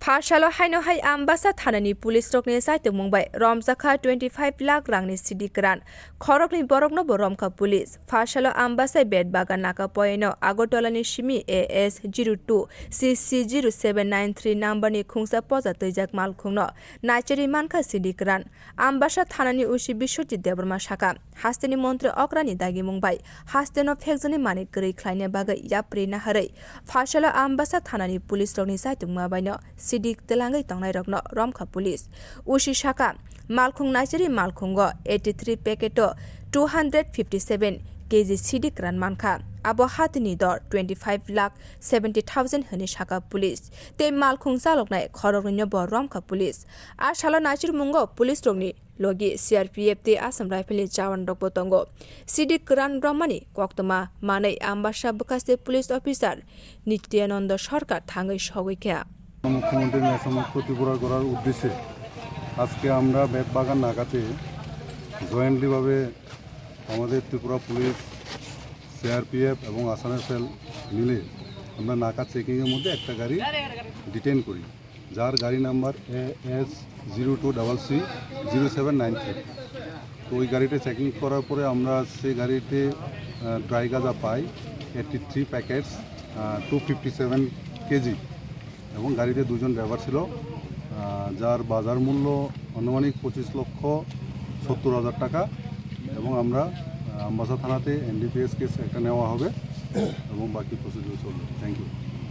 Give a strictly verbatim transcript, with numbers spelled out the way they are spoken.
Pharsalo haino hai Ambasa thanani police rokni chaitokmung bai romjakha twenty five lakh rangni C D kwran. Khoroknwi borokno bo romkha police. Pharsalo Ambasa bet bagan naka poino Agartala ni simi A S zero two C C zero seven nine three number ni khungsa poja twijak malkhungno naichari mankha C D kwran. Ambasa thanani O C Biswajit Debbarma sakha, hasteni montri okrani dagimung bai hasteno phekjaknai manwi kwrwi khlaina bagwi yapri naharwi Pharsalo Ambasa thanani police rokni chaitokma baino C D twlangwi tongnairokno romkha police. O C sakha, malkhung naichari malkhungo eighty three packet o two hundred fifty seven K G C D kwran mankha. Abo hatini dor twenty five lakh seventy thousand hwnwi sakha police. Tei malkhung chaloknai khoroknwino bo romkha police. A salo naichirmungo police rokni logi C R P F tei Assam Rifle ni jawan rokbo tongo. C D kwran romani koktwma manwi Ambasa bwkhaste police officer Nityananda Sarkar thangwi sogwi kha. মুখ্যমন্ত্রী ন্যায় সমক্ষ ত্রিপুরা গড়ার উদ্দেশ্যে আজকে আমরা বেত বাগান নাকাতে জয়েন্টলিভাবে আমাদের ত্রিপুরা পুলিশ, সিআরপিএফ এবং আসাম রাইফেল মিলে আমরা নাকা চেকিংয়ের মধ্যে একটা গাড়ি ডিটেইন করি, যার গাড়ি number A S zero two double C zero seven nine three. তো ওই গাড়িটা চেকিং করার পরে আমরা সেই গাড়িতে ড্রাই গাঁজা পাই eighty three packets, two fifty seven K, এবং গাড়িতে দুজন ড্রাইভার ছিল, আহ, যার বাজার মূল্য আনুমানিক পঁচিশ লক্ষ সত্তর হাজার টাকা। এবং আমরা, আহ, আমবাসা থানাতে এনডিপিএস কেস একটা নেওয়া হবে এবং বাকি প্রসিডিউর চলবে। Thank you.